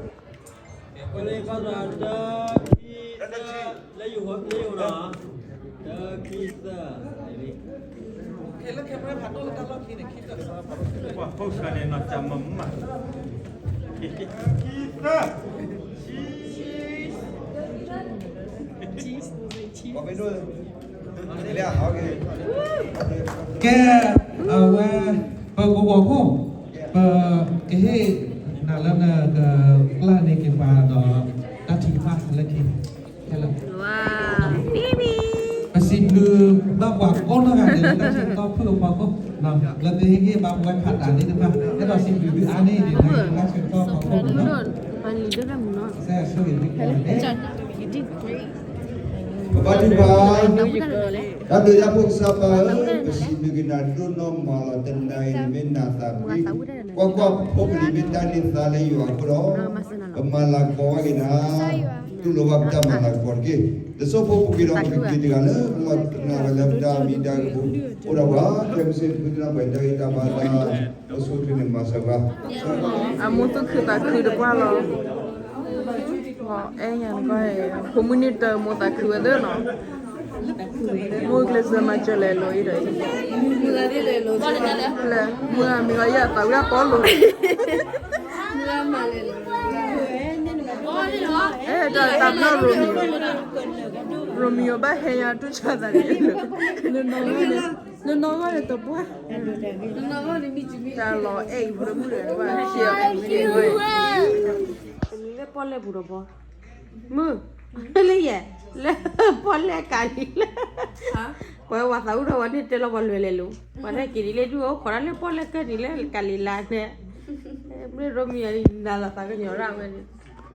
လၢယိၤ လၢယိၤနီၤ, တၢ ခံ သၢ, လၢ camera ဖးဒိၣ်လၢတၢ်လီၢ်ခံန့ၣ် ခံ သၢ, ပှၤဖိဆှၢန့ၣ်နီၤ ကမမး, ခံ သၢ, ကဲ, အဝဲ, ပကဝီၤခိၣ်, ပကဟ့ၣ်နၤလၢနကပျၢ်န့ၢ်က့ၤပှၤဒီး တၢ်ထုကဖၣ်လၢခံ, ခဲလၢာ်, ပစံးဘျုးဘၣ်ပှၤကိးနီၢ်ဂၤဒဲးလၢ တၢ်ဆၢကတီၢ်ဖုၣ်အဖီခိၣ်, လၢသုဟ့ၣ်ဂံၢ်ဘါပဝဲခးတးသ့ၣ်တဖၣ်, အဲၣ်ဒိးစံးဘျုးသုအါန့ၢ်ဒ်န့ၣ် တၢ်ဆၢကတီၢ်ဖီခိၣ်န့ၣ်လီၤ. စဲးဆိၣ်ဂ့ၤသုကိးဂၤဒဲး, ပဘါထုကဖၣ်, တၢ်ဘျုးယွၤဖိကစၢ်ပၢ်ဧၢ, ပစံးဘျုးက့ၤနၤဒိၣ်နီၢ်မးလီၤ. တနၤအံၤန့ၣ်မ့ၢ်နၤသးကွံ, ကွၢ်ကွၢ်, ဖိပလံၤမ့ၢ်တၢ်န့ၢ်သါလၢယွၤအဃိဒီး ပမၤလၤကပီၤဝဲက့ၤနၤ, တူၢ်လိာ်ဘၣ်ပတၢ်မၤလၤကပီၤတက့ၢ်. လၢစိဖိပူၤကွံာ်ဒီး ပက့ၤတဂၤလၢ ပလီၢ်တနၢ်ဝဲလၢပတၢ်မံတၢ်ကပူၤ အိၣ်ဒီးပှၤ, ခဲမုၢ်ဆ့ၣ် ပသုတနၢ်ပှဲၤတၢ်ဂံၢ်တၢ်ဘါလၢ ပဆိၣ်ထူန့ၣ်မၤစၢၤပှၤ, အမိၢ်သူၣ်ခုသးခုတပှၢ်လီၤ. အဲၣ်ညါနကီၢ်, ဖိမုၣ်နံၣ်တၢမိၢ်သးခုဝဲသ့ၣ်နီၤ, မိၢ်ကျဲးစၢးမၤစၢၤလဲၤလိၤအံၤဒီး, လၢ မုၢ်ဂၤမ့ၢ်ဂီၤယဲၢ်သးဝံၣ်အပီလိၤ, အဲၣ်ဒိးတၢ်ဘျီၣ် Romeo, Romeo ဘၣ်ဟဲညါတူၢ်ဆါသးန့ၣ်, နနီၢ်ဂီၢ်န့ၣ်တပှၢ်, တၢ်လီၤအဲၣ်အံၤဖိတမုၣ်ဒီး ဘၣ်ဟဲ, လၢပီၣ်လဲၣ်ပူၤဒီးဘီ, မုၢ်, လၢယဲ, လၢပီၣ်လဲၣ်ကးလံလၢ, ပှၤဝဲသးဝံၣ်ဒီးဝဲန့ၣ်တဲလီၤပှၤလွဲၤလဲၤလိၤ, ပှၤတၢ်က့ၤဒ်လဲၣ်ဒုးအိၣ်ခိးတၢ်လၢပီၣ်လဲၣ်ကၢၢ်ဒ်လဲၣ်ကးလံလါန့ၣ်, မ့ၢ် Romeo နၤလီၤသးကညီၤရၣ်ဝဲန့ၣ်